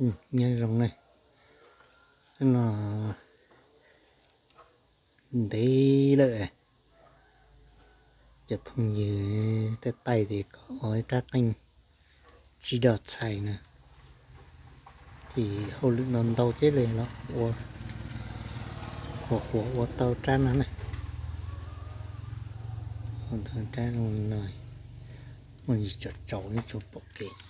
Nyob zoo na, no ntev lawm, cov phooj ywg tej taij tias kom ua ib rab qeej tsib dos txhais na, ces hauj lwm ntau ntau thiab li los ua, ua qhuas ua tau rab no na. Ua tau rab zoo li no, muaj ntsis tsaus tsaus ib tsuas pom kev.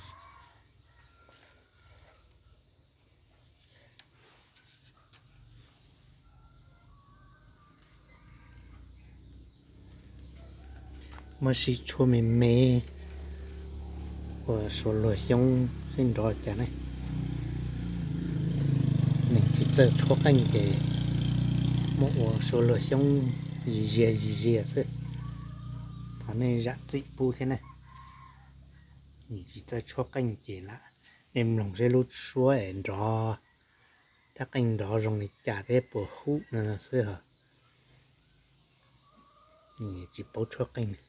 Muab sib tshuab me me ua suav luag xyoob seb nrov cas ne. Neeg tsis txawj tshuab qeej ces muab ua suav luag xyoob zis zias zis zias xwb. Thov nej zam txim pub thiab ne. Neeg tsis txawj tshuab qeej ces lam, nej mloog seb lub suab es nrov, rab qeej nrov zoo li cas thiab puas hum no xwb os. Tsis paub tshuab qeej.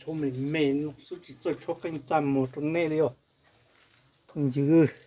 Pub me me no xwb tsis txawj tshuab qeej txaj muag rau nej li os phooj ywg.